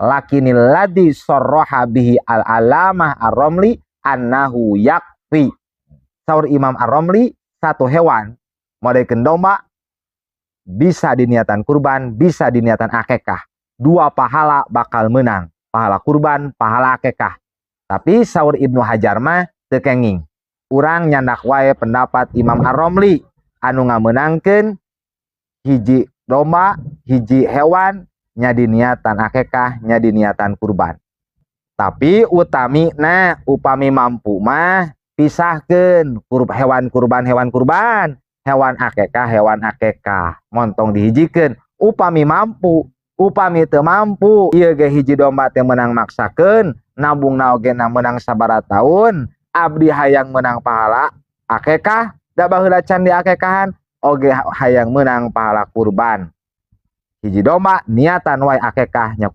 Lakinil ladzi sarraha bihi al alamah ar-Ramli annahu yakfi. Saur Imam Ar-Ramli, satu hewan modelkeun domba bisa diniatan kurban, bisa diniatan akekah. Dua pahala bakal menang, pahala kurban, pahala akekah. Tapi saur Ibnu Hajar mah teu kenging. Urang nyandak wae pendapat Imam Ar-Ramli anu ngamenangkeun hiji domba, hiji hewan nya diniatan akekah, nya diniatan kurban. Tapi utami nah upami mampu mah pisahkeun hewan kurban, hewan kurban, hewan akekah, hewan akekah, montong dihijikeun upami mampu. Upami teu mampu, ieu ge hiji domba teh menang maksakeun nabung oge na menang sabaraha tahun. Abdi hayang menang pahala akekah, da baheula can diakekahan, oge hayang menang pahala kurban. Hiji domba niatan wae akekah nya.